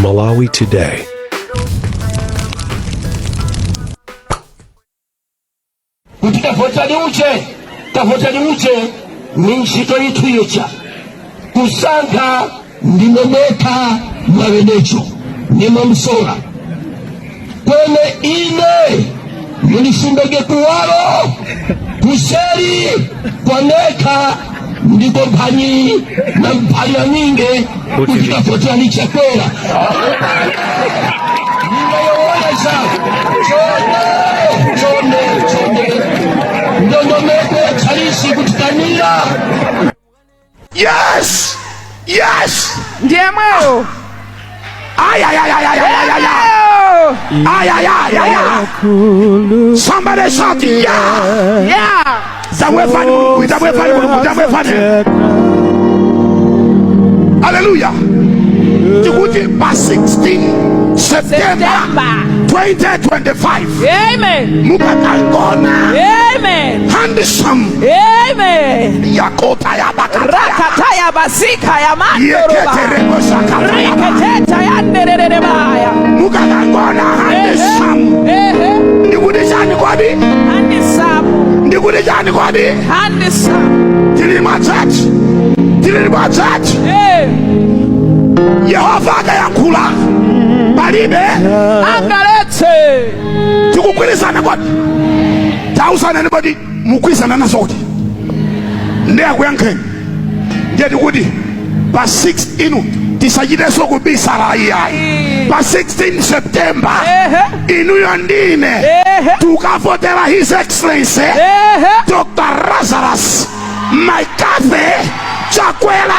Malawi Today. Kuti tavotani uje, tavotani uje, ni ntchito yithu ija kusankha. Ndineneka mwawenecho nimamsola kwene ine nilisumbege kuwalo kuseri kwaneka ndiko mphanyi na mphalyaninge kuti tavotani Chakwera. Ningayoonesa chonde, chonde, chonde, ndondomeko ya tchalisi kutikanira. Yes! Ndiyemweyo. Ay, ay, ay, ay, ay, ay, ay, ay. Ay, ay, ay, ay, ay. Somebody shout, yeah! Yeah! Zamwefani Mulungu, zamwefani Mulungu, zamwefani. Hallelujah. Tikuti pa 16 September September 2025 Amen. Mukakangona Amen. Handsome Amen. yakota ya bakata Rakata ya basika ya mandoroba. yeketereko sakata ya Riketeta ya ndererebaya. Mukakangona handsome. Ehe. Ndikuti chani kodi? Handsome. Ndikuti chani kodi? Handsome. Tili mwa church, tili mwa church. Eh. Yehova akayankhula palibe angaletse. Tikugwirizana kodi? Tauzanani kodi, mugwirizana nazo kuti ndiye akuyankheni. Ndiye tikuti pa 6 inu tisachitenso kubisala iyayi. Pa 16 September inuyo ndine tukavotera His Excellency Dr Lazarus McCarthy Chakwera.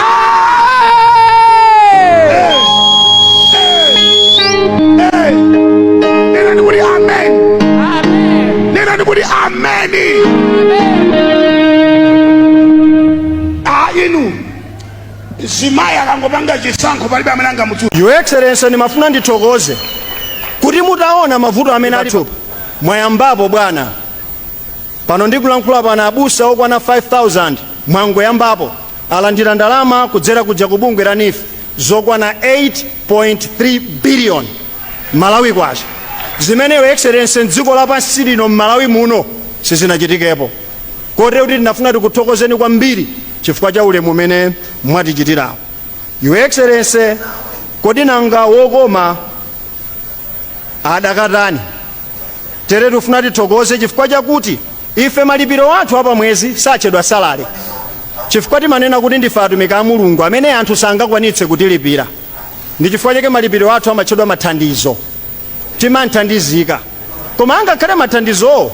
Eh. Hey, nena ndikuti amen. Amen. Nena ndikuti ameni. Amen. A inu zimayi akangopanga chisankho palibe amene angamutsutse. Your Excellency, ndimafuna ndithokoze kuti mutaona mavuto amene alipo mwayambapo bwana. Pano ndikulankhula pano abusa okwana 5000 mwangoyambapo alandira ndalama kudzera kuja ku bungwe la NEEF zokwana 8.3 billion Malawi kwacha, zimene, Your Excellency, mdziko lapansi lino m'Malawi muno sizinachitikepo. Kotero kuti tinafuna tikuthokozeni kwambiri chifukwa cha ulemu umene mwatichitirawo, Your Excellency. Kodi nanga wokoma adakatani? Tere tifuna tithokoze chifukwa chakuti ife malipiro athu apamwezi sachedwa salary, chifukwa timanena kuti ndife atumiki a Mulungu amene anthu sangakwanitse kutilipira. Ndi chifukwa chake malipiro athu amatchedwa mathandizo, timanthandizika. Koma angakhale mathandizowo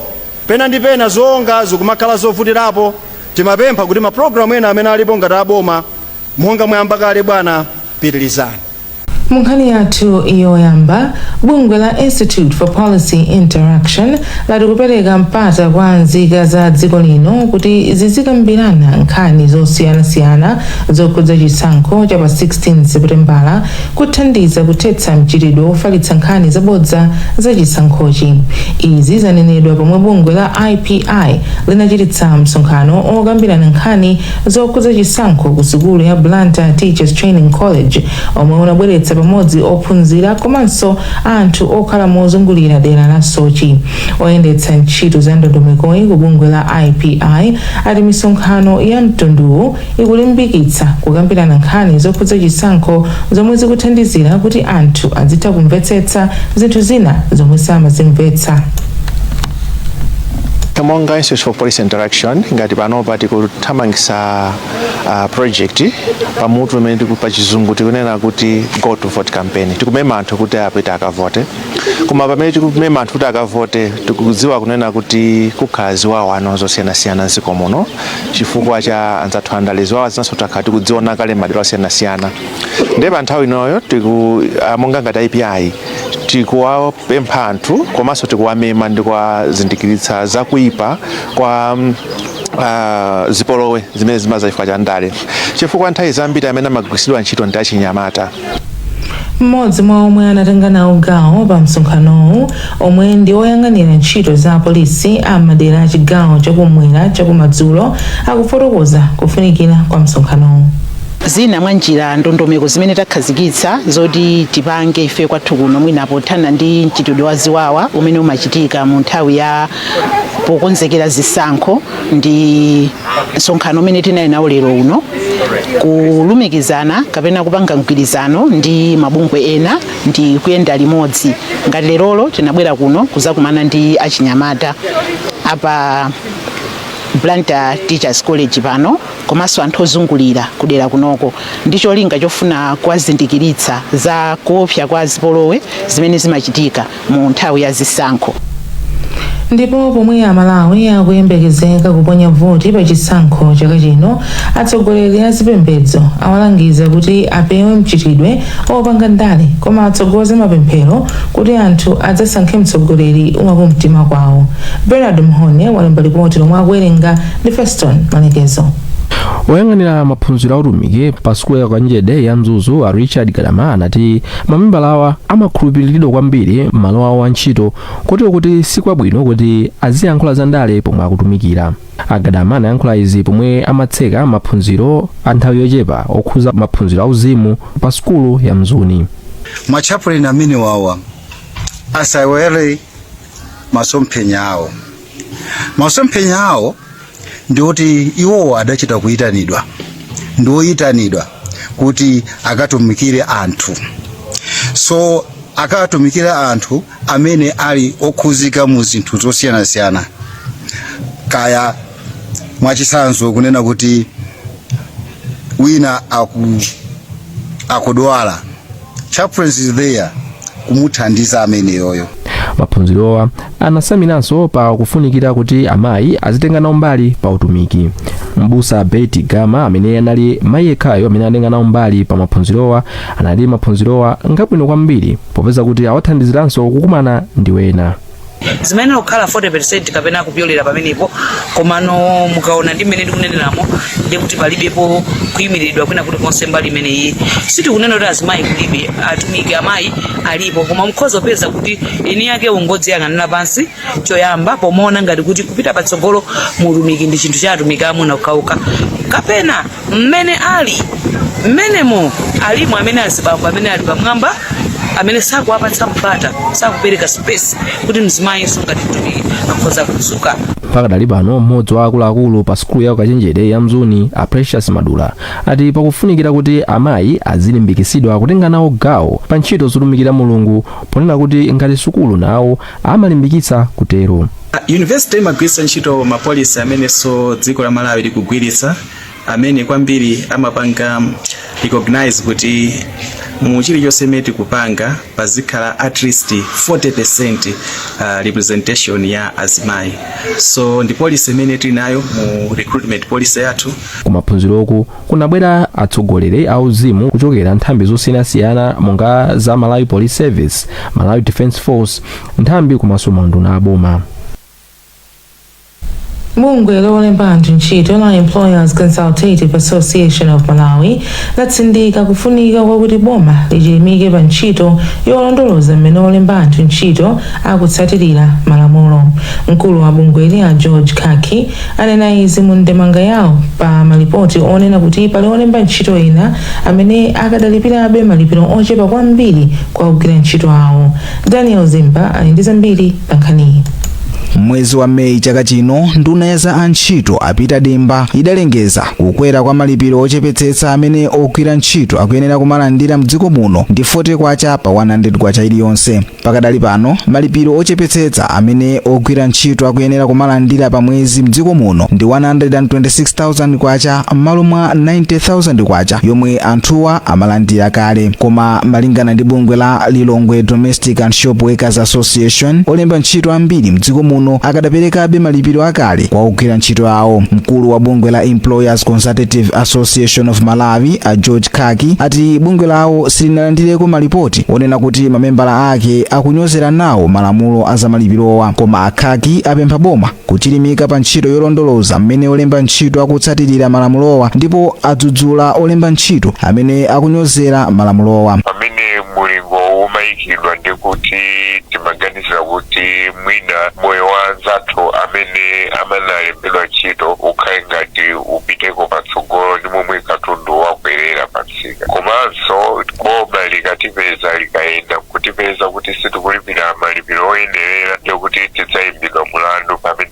pena ndi pena zonga zikumakhala zovutirapo, timapempha kuti mapulogalamu ena amene alipo ngati aboma monga mwayamba kale bwana, pitirizani. Mu nkhani yathu yoyamba, bungwe la Institute for Policy Interaction lati kupereka mpata kwa nzika za dziko lino kuti zizikambirana nkhani zosiyanasiyana zokhudza chisankho cha pa 16 Seputembala kuthandiza kuthetsa mchitidwe wofalitsa nkhani zabodza za chisankhochi. Izi zanenedwa pomwe bungwe la IPI linachititsa msonkhano okambirana nkhani zokhudza chisankho ku sukulu ya Blantyre Teachers Training College, omwe unabweretsa pamodzi ophunzira komanso anthu okhala mozungulira dera la Soche. Oyendetsa ntchito za ndondomekoyi ku bungwe la IPI ati misonkhano ya mtunduwu ikulimbikitsa kukambirana nkhani zokhudza chisankho zomwe zikuthandizira kuti anthu azitha kumvetsetsa zinthu zina zomwe samazimvetsa. Monga Institute for Policy Interaction, ngati panopa tikuthamangisa project pamutu umene pa Chizungu tikunena kuti Go to Vote campaign. Tikumema anthu kuti apite akavote, koma pamene tikumema anthu kuti akavote, tikudziwa kunena kuti kukhala ziwawa ano zosiyanasiyana mdziko muno chifukwa cha anzathu andale. Ziwawa zinanso takhala tikudziona kale madera osiyanasiyana. Ndiye pa nthawi inoyo tiku monga ngati IPI tikuwapempha anthu komanso tikuwamema ndi kuwazindikiritsa zakuipa kwa zipolowe zimene zimaza chifukwa cha ndale, chifukwa nthawi zambiri amene amagwiritsidwa ntchito ndi achinyamata. Mmodzi mwa omwe anatenga nawo gawo pa msonkhanowu, omwe ndi oyang'anira ntchito za apolisi a madera a chigawo chakumwera chakumadzulo, akufotokoza kufunikira kwa msonkhanowu. Zina mwa njira, ndondomeko zimene takhazikitsa zoti tipange ife kwathu kuno mwina pothana ndi mchitidwe wa ziwawa umene umachitika mu nthawi ya pokonzekera zisankho, ndi msonkhano umene tinali nawo lero uno, kulumikizana kapena kupanga mgwirizano ndi mabungwe ena ndi kuyenda limodzi. Ngati lerolo tinabwera kuno kuzakumana ndi achinyamata apa Blantyre Teachers College pano, komanso anthu ozungulira kudera kunoko, ndi cholinga chofuna kuwazindikiritsa za kuopsa kwa zipolowe zimene zimachitika mu nthawi ya zisankho. Ndipo pomwe Amalawi akuyembekezeka kuponya voti pa chisankho chaka chino, atsogoleri a zipembedzo awalangiza kuti apewe mchitidwe opanga ndale, koma atsogoze mapemphero kuti anthu adzasankhe mtsogoleri wakumtima kwawo. Bernard Mhone walemba ripoti lomwe akuwerenga ndi Feston Malekezo. Woyang'anira maphunziro autumiki pa sukulu ya ukachenjede ya Mzuzu, a Richard Gadama, anati mamembala awa amakhulupiriridwa kwambiri m'malo awo a ntchito, kotero kuti sikwabwino kuti aziyankhula za ndale pomwe akutumikira. Agadama anayankhula izi pomwe amatseka maphunziro a nthawi yochepa okhuza maphunziro auzimu pa sukulu ya Mzuni. Ma chaplain amene wawa asaiwale masomphenya awo. Masomphenya awo ndikuti iwowo adachita kuyitanidwa, ndi oyitanidwa kuti akatumikire anthu. So akatumikire anthu amene ali okhuzika mu zinthu zosiyanasiyana, kaya mwachitsanzo kunena kuti wina akudwala, chaplains is there kumuthandiza ameneyoyo. Maphunzirowa anasamiranso pa kufunikira kuti amayi azitenga nawo mbali pa utumiki. Mbusa Betty Gama, amene anali mayi yekhayo amene anatenga nawo mbali pa maphunzirowa, anati maphunzirowa ngabwino kwambiri popeza kuti awathandiziranso kukumana ndi wena. Zimayenera kukhala 40% kapena kupyolera pamenepo, komano mukaona ndi mmene ndikuneneramo, ndiye kuti palibepo kuyimiridwa kwina kulikonse mbali imeneyi. Sitikunena kuti azimayi kulibe, atumiki amayi alipo, koma mukhoza kupeza kuti eni yake ungodziyang'anira pansi choyamba, pomaona ngati kuti kupita patsogolo mu utumiki ndi chinthu cha atumiki amuna okhaokha, kapena mmene ali mmenemo alimo amene azibambo amene ali pamwamba amene sakuwapatsa mpata, sakupereka space kuti mzimayinso ngati mtumiki akhoza kudzuka. Pakadali pano, mmodzi wa akuluakulu pa sukulu ya ukachenjede ya Mzuni, a Precious Madula, ati pakufunikira kuti amayi azilimbikitsidwa kutenga nawo gawo pa ntchito zotumikira Mulungu, ponena kuti ngati sukulu nawo amalimbikitsa kutero. University imagwiritsa ntchito ma policy amenenso dziko la Malawi likugwiritsa, amene kwambiri amapanga recognize kuti mu chilichonse imene tikupanga pazikhala at least 40% representation ya azimayi. So ndi policy imene tili nayo mu recruitment policy yathu. Kumaphunziroku kunabwera atsogoleri auzimu kuchokera nthambi zosiyanasiyana monga za Malawi Police Service, Malawi Defence Force, nthambi komanso maunduna aboma. Bungwe lolemba anthu ntchito la Employers Consultative Association of Malawi latsindika kufunika kwakuti boma lichilimike pa ntchito yolondoloza mmene olemba anthu ntchito akutsatirira malamulo. Mkulu wa bungweli, a George Khaki, anena izi mu ndemanga yawo pa malipoti onena kuti pali olemba ntchito ena amene akadalipirabe malipiro ochepa kwambiri kwa ogwira ntchito awo. Daniel Zimba ali ndi zambiri pa nkhaniyi. Mwezi wa Meyi chaka chino, nduna ya za antchito a Peter Dimba idalengeza kukwera kwa malipiro ochepetsetsa amene ogwira ntchito akuyenera kumalandira mdziko muno ndi 40 kwacha pa 100 kwacha iliyonse. Pakadali pano, malipiro ochepetsetsa amene ogwira ntchito akuyenera kumalandira pa mwezi mdziko muno ndi 126,000 kwacha m'malo mwa 90,000 kwacha yomwe anthuwa amalandira kale. Koma malingana ndi bungwe la Lilongwe Domestic and Shop Workers Association, olemba ntchito ambiri mdziko muno akadaperekabe malipiro akale kwa ogwira ntchito awo. Mkulu wa bungwe la Employers Consultative Association of Malawi, a George Khaki, ati bungwe lawo silinalandireko malipoti onena kuti mamembala ake akunyozera nawo malamulo a zamalipirowa. Koma aKhaki apempha boma kuchilimika pa ntchito yolondoloza mmene olemba ntchito akutsatirira malamulowa, ndipo adzudzula olemba ntchito amene akunyozera malamulowa. Pamene mulingo umayikidwa, ndi kuti timaganizira kuti mwina moyo wa anzathu amene amanalembedwa ntchito ukhale ngati upiteko patsogolo ndi momwe katundu wakwerera. Zotsika. Komanso boma likatipeza, likayenda kutipeza kuti sitikulipira malipiro oyenerera, ndikuti tidzayimbidwa mulandu pamene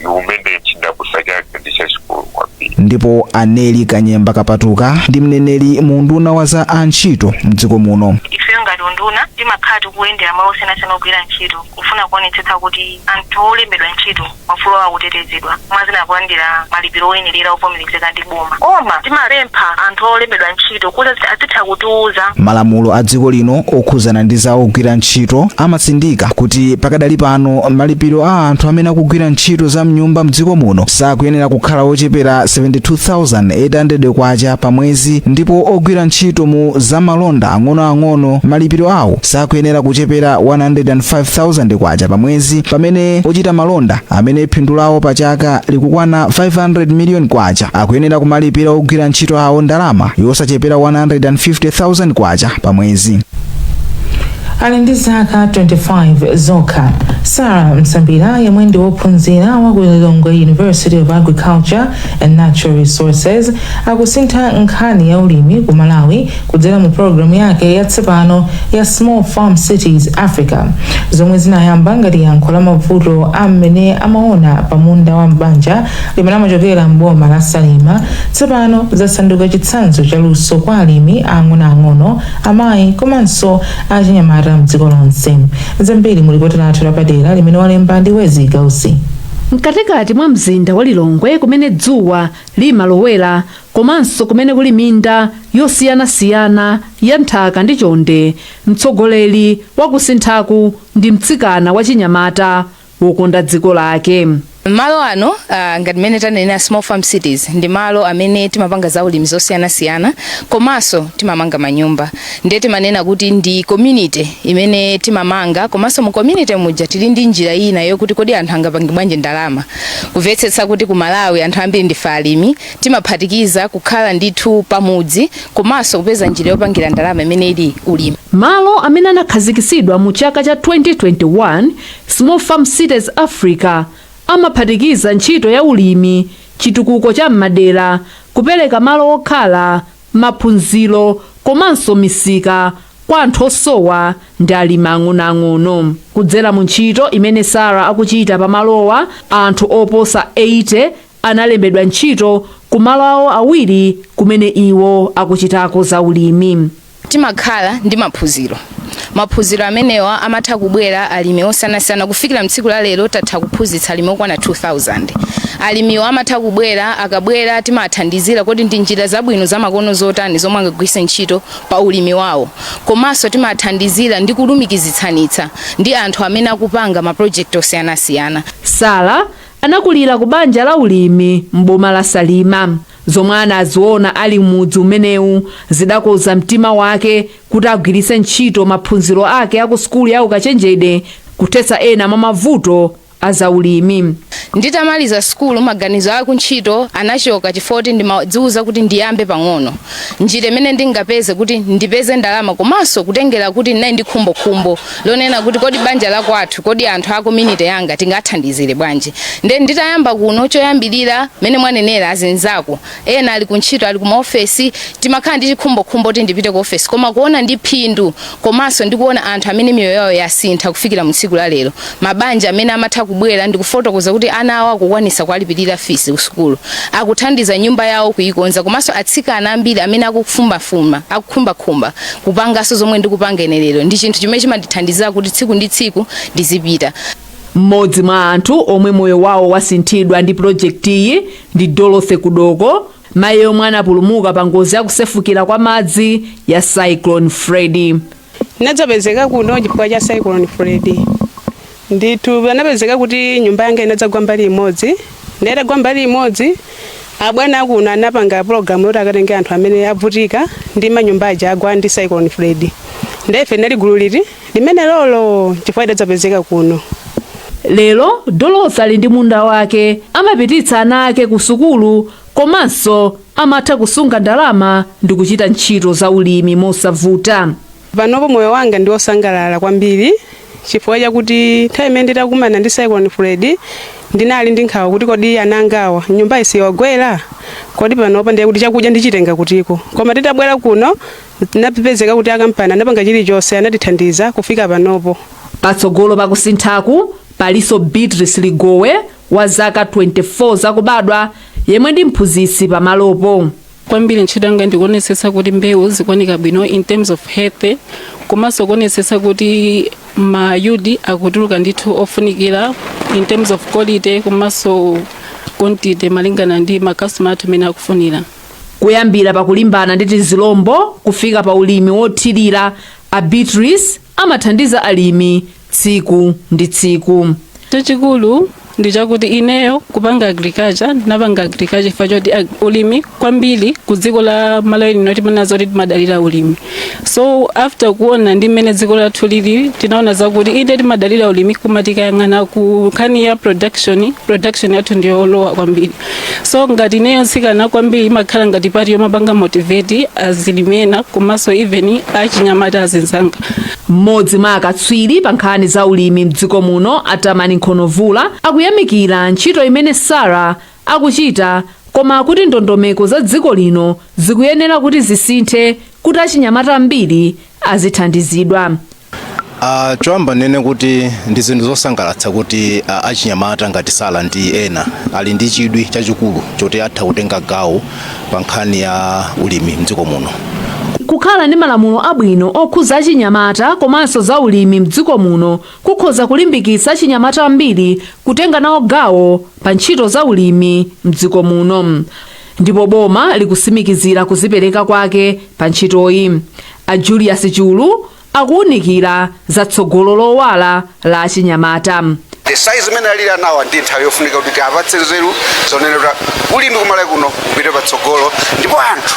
umene chindapusa chake ndi chachikulu kwambiri. Ndipo Aneli Kanyemba Kapatuka ndi mneneri mu unduna wa za antchito mdziko muno. Ifeyo ngati unduna timakhala tikuyendera malo osiyanasiyana ogwira ntchito, kufuna kuonetsetsa kuti anthu olembedwa ntchito maufulu awo akutetezedwa, mwazina kulandira malipiro oyenerera ovomerezeka ndi boma. Koma timapempha anthu olembedwa ntchito kuti azitha kutiuza. Malamulo a dziko lino okhuzana ndi za ogwira ntchito amatsindika kuti pakadali pano malipiro a anthu amene akugwira ntchito za mnyumba mdziko muno sakuyenera kukhala ochepera 72,800 kwacha pa mwezi, ndipo ogwira ntchito mu zamalonda ang'onoang'ono malipiro awo sakuyenera kuchepera 105,000 kwacha pa mwezi, pamene ochita malonda amene phindu lawo pa chaka likukwana 500 million kwacha akuyenera kumalipira ogwira ntchito awo ndalama yosachepera 150,000 kwacha pa mwezi. Ali ndi zaka 25 zokha, Sarah Msambira, yemwe ndi wophunzira wa ku Lilongwe University of Agriculture and Natural Resources, akusintha nkhani ya ulimi ku Malawi kudzera mu pologalamu yake yatsopano ya Small Farm Cities Africa, zomwe zinayamba ngati yankho la mavuto amene amaona pa munda wa mbanja limene amachokera mboma la Salima, tsopano zasanduka chitsanzo chaluso kwa alimi ang'onoang'ono, amayi komanso achinyamata mdziko lonse. Zambiri mu lipoti lathu lapadera limene walemba ndi Wezi Gausi. Mkatikati mwa mzinda wa Lilongwe, kumene dzuwa limalowera komanso kumene kuli minda yosiyanasiyana ya nthaka ndi chonde, mtsogoleri wa kusinthaku ndi mtsikana wa chinyamata wokonda dziko lake. Malo ano, ngati mmene tanenera, Small Farm Cities ndi malo amene timapanga zaulimi zosiyanasiyana komanso timamanga manyumba. Ndiye timanena kuti ndi community imene timamanga, komanso mu community muja tili ndi njira ina yokuti kodi anthu angapange bwanji ndalama. Kumvetsetsa kuti ku Malawi anthu ambiri ndife alimi, timaphatikiza kukhala ndithu pamudzi komanso kupeza njira yopangira ndalama imene ili ulimi. Malo amene anakhazikitsidwa mu chaka cha 2021, Small Farm Cities Africa, amaphatikiza ntchito ya ulimi, chitukuko cha m'madera, kupereka malo okhala, maphunziro komanso misika kwa anthu osowa ndi alimi ang'onoang'ono. Kudzera mu ntchito imene Sara akuchita pamalowa, anthu oposa 80 analembedwa ntchito ku malo awo awiri kumene iwo akuchitako zaulimi. Timakhala ndi maphunziro. Maphunziro amenewa amatha kubwera alimi osiyanasiyana. Kufikira mtsiku la lero tatha kuphunzitsa alimi okwana 2000. Alimiwo amatha kubwera. Akabwera timathandizira kuti ndi njira zabwino zamakono zotani zomwe angagwiritse ntchito pa ulimi wawo, komanso timathandizira ndi kulumikizitsanitsa ndi anthu amene akupanga mapulojekiti osiyanasiyana. Sara anakulira ku banja la ulimi m'boma la Salima. Zomwe anaziona ali m'mudzi umenewu zidakoza mtima wake kuti agwiritse ntchito maphunziro ake aku sukulu ya ukachenjede kuthetsa ena mwa mavuto a zaulimi. Nditamaliza sukulu, maganizo aku ntchito anachoka chifukwa ndimadziwuza kuti ndiyambe pang'ono njira imene ndingapeze kuti ndipeze ndalama, komanso kutengera kuti ndinali ndi khumbokhumbo lonena kuti kodi banja la kwathu, kodi anthu a community yanga tingathandizire bwanji. Nde nditayamba kuno, choyambirira mene mwanenera, azinzako ena ali kuntchito, ali kumaofesi, timakhala ndi chikhumbokhumbo kuti ndipite ku ofesi, koma kuona ndi phindu komanso ndikuona anthu amene miyoyo yawo yasintha kufikira mu tsiku la lero, mabanja amene amatha kubwera ndikufotokoza kuti ana awo akukwanisa kuwalipirira fees ku sukulu, akuthandiza nyumba yawo kuyikonza, komanso atsikana ambiri amene akufumbafumba, akukhumbakhumba kupanganso zomwe ndikupanga ine lero, ndi chinthu chimene chimandithandizira kuti tsiku ndi tsiku ndizipita. Mmodzi mwa anthu omwe moyo wawo wasinthidwa ndi pulojekitiyi ndi Dorothy Kudoko, mayi yomwe anapulumuka pa ngozi yakusefukira kwa madzi ya Cyclone Freddy. Ndinadzapezeka kuno chifukwa cha Cyclone Freddy. Ndithu panapezeka kuti nyumba yanga inadzagwa mbali imodzi. Nditagwa mbali imodzi, abwana akuno anapanga pologalamu yoti akatenge anthu amene avutika ndi manyumba aja agwa ndi Cyclone Freddy. Ndefe ndinali gulu liti limene lolo chifukwa idadzapezeka kuno. Lero Dorothy ali ndi munda wake, amapititsa ana ake ku sukulu komanso amatha kusunga ndalama ndi kuchita ntchito za ulimi mosavuta. Panopo moyo wanga ndi wosangalala kwambiri chifukwa chakuti nthawi imene nditakumana ndi Cyclone Freddy ndinali ndi nkhawa kuti kodi ana angawa nyumba isiyogwera. Kodi panopa ndiye kuti chakudya ndichitenga kutiko? Koma titabwera kuno tinapezeka kuti akampani anapanga chilichonse, anatithandiza kufika panopo. Patsogolo pakusinthaku palinso Beatrice Ligowe wa zaka 24 zakubadwa, yemwe ndi mphunzitsi pamalopo. Kwambiri ntchito yanga ndikuonetsetsa kuti mbewu zikuoneka bwino in terms of health, komanso kuonetsetsa kuti ma yield akutuluka ndithu ofunikira in terms of quality komanso quantity, malingana ndi ma customer athu amene akufunira. Kuyambira pakulimbana ndi tizilombo kufika pa ulimi wothirira, a Beatrice amathandiza alimi tsiku ndi tsiku. Chachikulu ndi chakuti ineyo kupanga agriculture, ndinapanga agriculture chifukwa choti ulimi kwambiri ku dziko la Malawi lino timaona zoti timadalira ulimi. So after kuona ndi mmene dziko lathu lili, tinaona zakuti inde, timadalira ulimi, koma tikayang'ana ku nkhani ya production, production yathu ndiyolowa kwambiri. So ngati ineyo nsikana kwambiri, imakhala ngati part yomapanga motivate azilimi ena komanso even achinyamata azinzanga. Mmodzi mwa akatswiri pa nkhani za ulimi mdziko muno, Atamani Nkhonovula, akuyamikira ntchito imene Sara akuchita, koma akuti ndondomeko za dziko lino zikuyenera kuti zisinthe kuti achinyamata ambiri azithandizidwa. Choyamba nene kuti ndi zinthu zosangalatsa kuti achinyamata ngati Sara ndi ena ali ndi chidwi chachikulu choti atha kutenga gawo pa nkhani ya ulimi mdziko muno. Kukhala ndi malamulo abwino okhuza achinyamata komanso za ulimi mdziko muno kukhoza kulimbikitsa achinyamata ambiri kutenga nawo gawo pa ntchito za ulimi mdziko muno, ndipo boma likusimikizira kuzipereka kwake pa ntchitoyi. A Julius Chulu akuwunikira za tsogolo lowala la achinyamata. The size imene alili anawa ndi nthawi yofunika kuti tiapatse nzeru zonena kuti ulimi kumalawi kuno upite patsogolo, ndipo anthu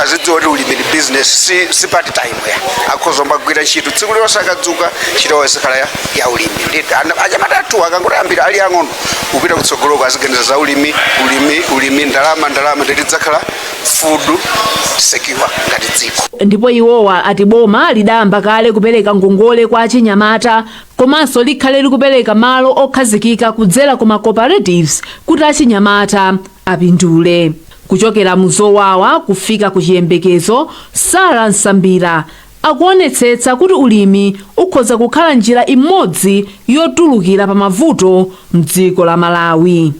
azidziwa kuti ulimi ndi business, si part time ya akhoza kumagwira ntchito tsiku lilonse. Akadzuka, ntchito yawo izikhala ya ulimi. Ndi anyamata athu akangoti ambiri ali ang'ono kupita kutsogoloko aziganiza za ulimi, ulimi, ulimi, ndalama, ndalama, ndi tidzakhala food secure ngati dziko. Ndipo iwowa ati boma lidayamba kale kupereka ngongole kwa achinyamata, komanso likhale likupereka malo okhazikika kudzera ku ma cooperatives kuti achinyamata apindule. Kuchokera mu zowawa kufika ku chiyembekezo, Sara Nsambira akuonetsetsa kuti ulimi ukhoza kukhala njira imodzi yotulukira pa mavuto mdziko la Malawi.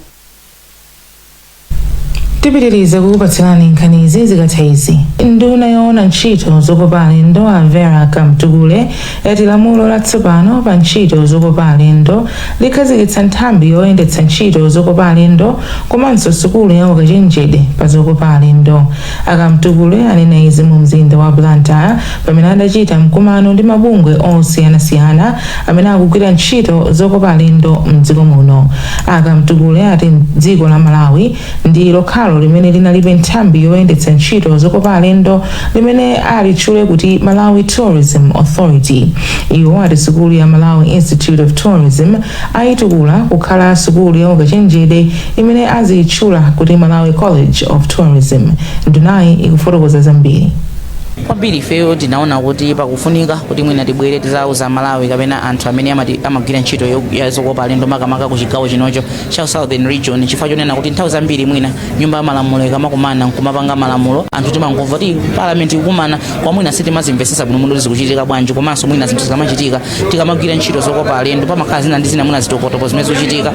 Tipitirize kukupatsirani nkhanizi zikatha izi. Nduna yoona ntchito zokopa alendo a Vera Kamtukule yati lamulo latsopano pa ntchito zokopa alendo likhazikitsa nthambi yoyendetsa ntchito zokopa alendo komanso sukulu ya ukachenjede pa zokopa alendo. Akamtukule anena izi mu mzinda wa Blantyre pamene adachita mkumano ndi mabungwe osiyanasiyana amene akugwira ntchito zokopa alendo mdziko muno. Akamtukule ati dziko la Malawi ndi lokhalo limene linalibe nthambi yoyendetsa ntchito zokopa alendo limene alitchule kuti Malawi Tourism Authority. Iwo ati sukulu ya Malawi Institute of Tourism ayitukula kukhala sukulu ya ukachenjede imene aziyitchula kuti Malawi College of Tourism. Ndunayi ikufotokoza zambiri. Kwambiri ifeyo tinaona kuti pakufunika kuti mwina tibwere tizauza Malawi kapena anthu amene amagwira ntchito ya zokopa alendo, makamaka ku chigawo chinocho cha Southern Region, chifukwa chonena kuti nthawi zambiri mwina nyumba ya malamulo ikamakumana nkumapanga malamulo, anthu timangomva kuti parliament ikukumana, kwa mwina sitimazimvesesa bwino muno zikuchitika bwanji. Komanso mwina zinthu zikamachitika, tikamagwira ntchito zokopa alendo, pamakhala zina ndi zina, mwina zitopotopo zimene zikuchitika.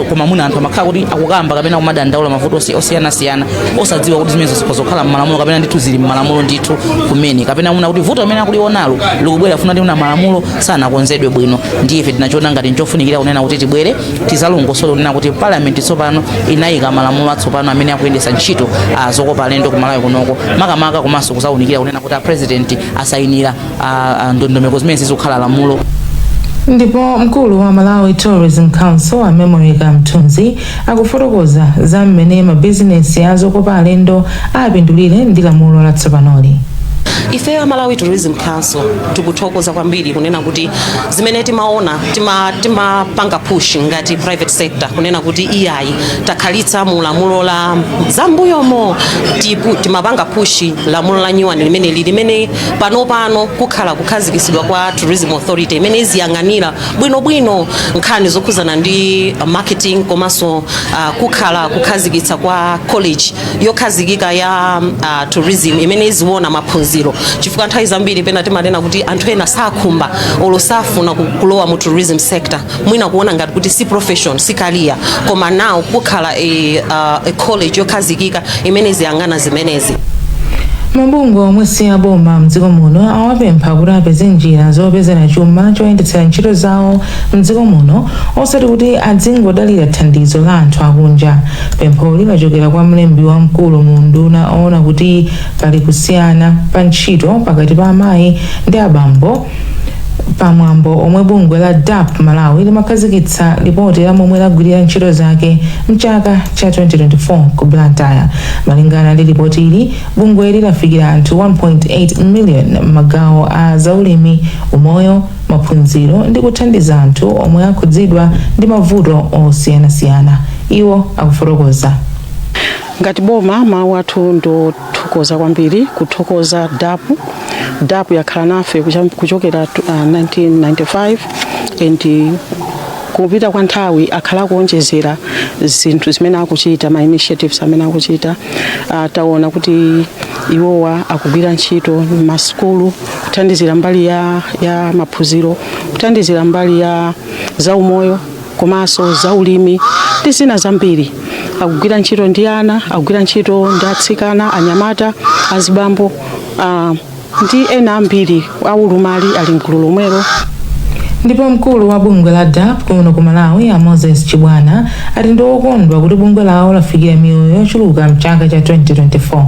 Koma mwina anthu amakhala kuti akukamba kapena kumadandaula mavuto osiyanasiyana, osadziwa kuti zimenezo zikhoza mmalamulo kapena ndithu zili mmalamulo ndithu kumene, kapena mwina kuti vuto amene akulionalo likubwera funa ndi malamulo sanakonzedwe bwino. Ndiye ife tinachiona ngati nchofunikira kunena kuti tibwere tizalongosole kunena kuti parliament tsopano inayika malamulo atsopano amene akuyendetsa ntchito zokopa alendo ku Malawi kunoko makamaka, komanso kuzawunikira kunena kuti a president asayinira ndondomeko zimene zizikukhala lamulo. Ndipo mkulu wa Malawi Tourism Council a Memory Kamthunzi akufotokoza za mmene mabizinesi azokopa alendo apindulire ndi lamulo latsopanoli. Ifeyo Malawi Tourism Council tikuthokoza kwambiri kunena kuti zimene timaona timapanga push ngati private sector kunena kuti iyayi, takhalitsa mu lamulo la zambuyomo, timapanga push lamulo la nyuwani limene lili limene pano kukhala kukhazikitsidwa kwa Tourism Authority imene iziyang'anira bwinobwino nkhani zokhuzana ndi marketing, komanso kukhala kukhazikitsa kwa college yokhazikika ya tourism imene iziona maphunziro, chifukwa nthawi zambiri pena timanena kuti anthu ena sakhumba olo safuna kulowa mu tourism sector, mwina kuona ngati kuti si profession, si career, koma now kukhala a college yokhazikika imene iziyang'ana zimenezi. Mabungwe omwe si aboma mdziko muno awapempha kuti apeze njira zopezera chuma choyendetsera ntchito zawo mdziko muno, osati kuti adzingodalira thandizo la anthu akunja. Pempholi lachokera kwa mlembi wamkulu mu nduna oona kuti pali kusiyana pa ntchito pakati pa amayi ndi abambo, pamwambo omwe bungwe la DAPP Malawi limakhazikitsa lipoti la momwe lagwirira ntchito zake mchaka cha 2024 ku Blantyre. Malingana ndi lipoti ili, bungweli lafikira anthu 1.8 million m'magawo a zaulimi, umoyo, maphunziro ndi kuthandiza anthu omwe akhudzidwa ndi mavuto osiyanasiyana. Iwo akufotokoza. Ngati boma, mawu athu ndothokoza kwambiri, kuthokoza DAPP. DAPP yakhala nafe kuchokera 1995 and kupita kwa nthawi akhala akuonjezera zinthu zimene akuchita, ma initiatives amene akuchita. Taona kuti iwowa akugwira ntchito m'masukulu, kuthandizira mbali ya maphunziro, kuthandizira mbali ya zaumoyo komanso zaulimi ndi zina zambiri. Akugwira ntchito ndi ana, akugwira ntchito ndi atsikana, anyamata, azibambo, ndi ena ambiri aulumali ali mgulu lomwelo. Ndipo mkulu wa bungwe la DAPP kuno ku Malawi, a Moses Chibwana, ati ndi okondwa kuti bungwe lawo lafikira miyoyo yochuluka mchaka cha 2024.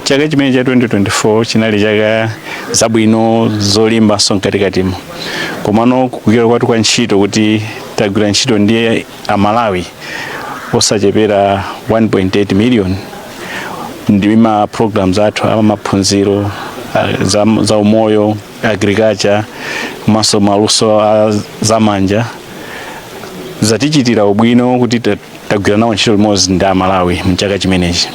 Chaka chimene cha 2024 chinali chaka zabwino zolimbanso mkatikatimo, komano kugwira kwathu kwa ntchito kuti tagwira ntchito ndi Amalawi osachepera 1.8 million ndi ma programs athu amaphunziro, za umoyo, agriculture komanso maluso a zamanja, zatichitira ubwino kuti tagwira nawo ntchito limodzi ndi Amalawi mchaka chimenechi.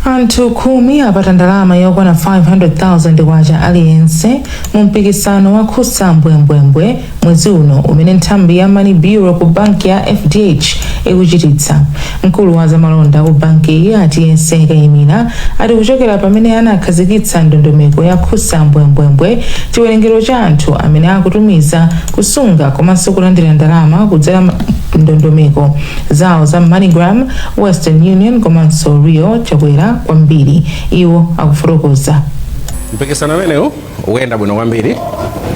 Anthu 10 apata ndalama yokwana 500,000 kwacha aliyense mu mpikisano wa Khusa Mbwembwembwe mwezi uno umene nthambi ya Money Bureau ku banki ya FDH ikuchititsa. Mkulu wa zamalonda ku banki iyi, Atiyese Kayimira, ati kuchokera pamene anakhazikitsa ndondomeko ya Khusa Mbwembwembwe, chiwerengero cha anthu amene akutumiza, kusunga komanso kulandira ndalama kudzera ndondomeko zawo za MoneyGram, Western Union komanso Ria chakwera kwambiri. Iwo akufotokoza. Mpikisano umenewu ukuyenda bwino kwambiri,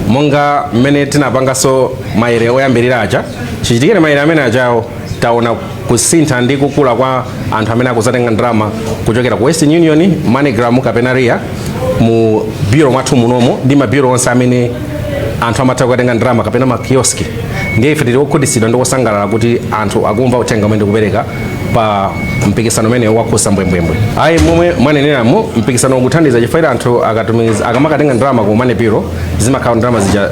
monga mmene tinapanganso maere oyambirira aja. Chichitikire maere amene ajawo, taona kusintha ndi kukula kwa anthu amene akuzatenga ndalama kuchokera ku Western Union, MoneyGram kapena Ria mu bureau mwathu munomo ndi ma bureau onse amene anthu amatha kukatenga ndalama kapena makioski. Ndiye ife tili okhutitsidwa ndi osangalala kuti anthu akumva uthenga umene ndikupereka pa mpikisano umene wakhusa mbwembwembwe. Ayi, momwe mwaneneramo, mpikisano ukuthandiza chifukwa anthu akatumiza, akamakatenga ndalama ku Money Bureau, zimakhala ndalama zija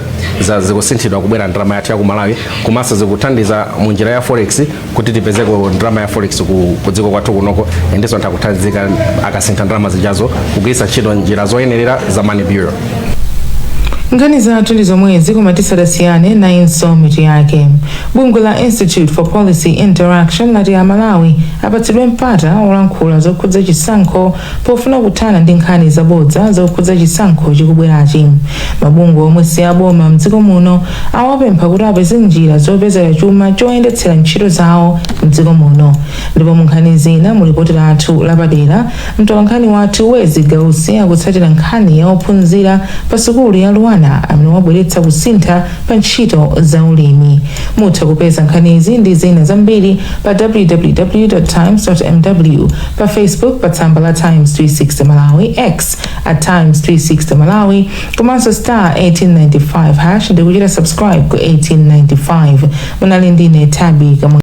zikusinthidwa kubwera ndalama yathu ya ku Malawi, komanso zikuthandiza mu njira ya forex kuti tipezeko ndalama ya forex ku dziko kwathu kunoko. Endenso anthu akuthandizika akasintha ndalama zijazo kugwiritsa ntchito njira zoyenerera za Money Bureau. Nkhani zathu ndi zomwezi, koma tisadasiyane nayinso mitu yake. Bungwe la Institute for Policy Interaction lati Amalawi apatsidwe mpata olankhula zokhudza chisankho pofuna kuthana ndi nkhani zabodza zokhudza chisankho chikubwerachi. Mabungwe omwe si aboma mdziko muno awapempha kuti apeze njira zopezera chuma choyendetsera ntchito zawo mdziko muno. Ndipo mu nkhani zina, mu lipoti lathu lapadera, mtolankhani wathu Wezi Gausi akutsatira nkhani ya ophunzira pa sukulu ya Luanar amene wabweretsa kusintha pa ntchito za ulimi. Mutha kupeza nkhanizi ndi zina zambiri pa www times mw, pa Facebook pa tsamba la Times 360 Malawi, X at Times 360 Malawi, komanso star 1895 hash ndi kuchita subscribe ku 1895. Munali ndine Tabi Kamwe.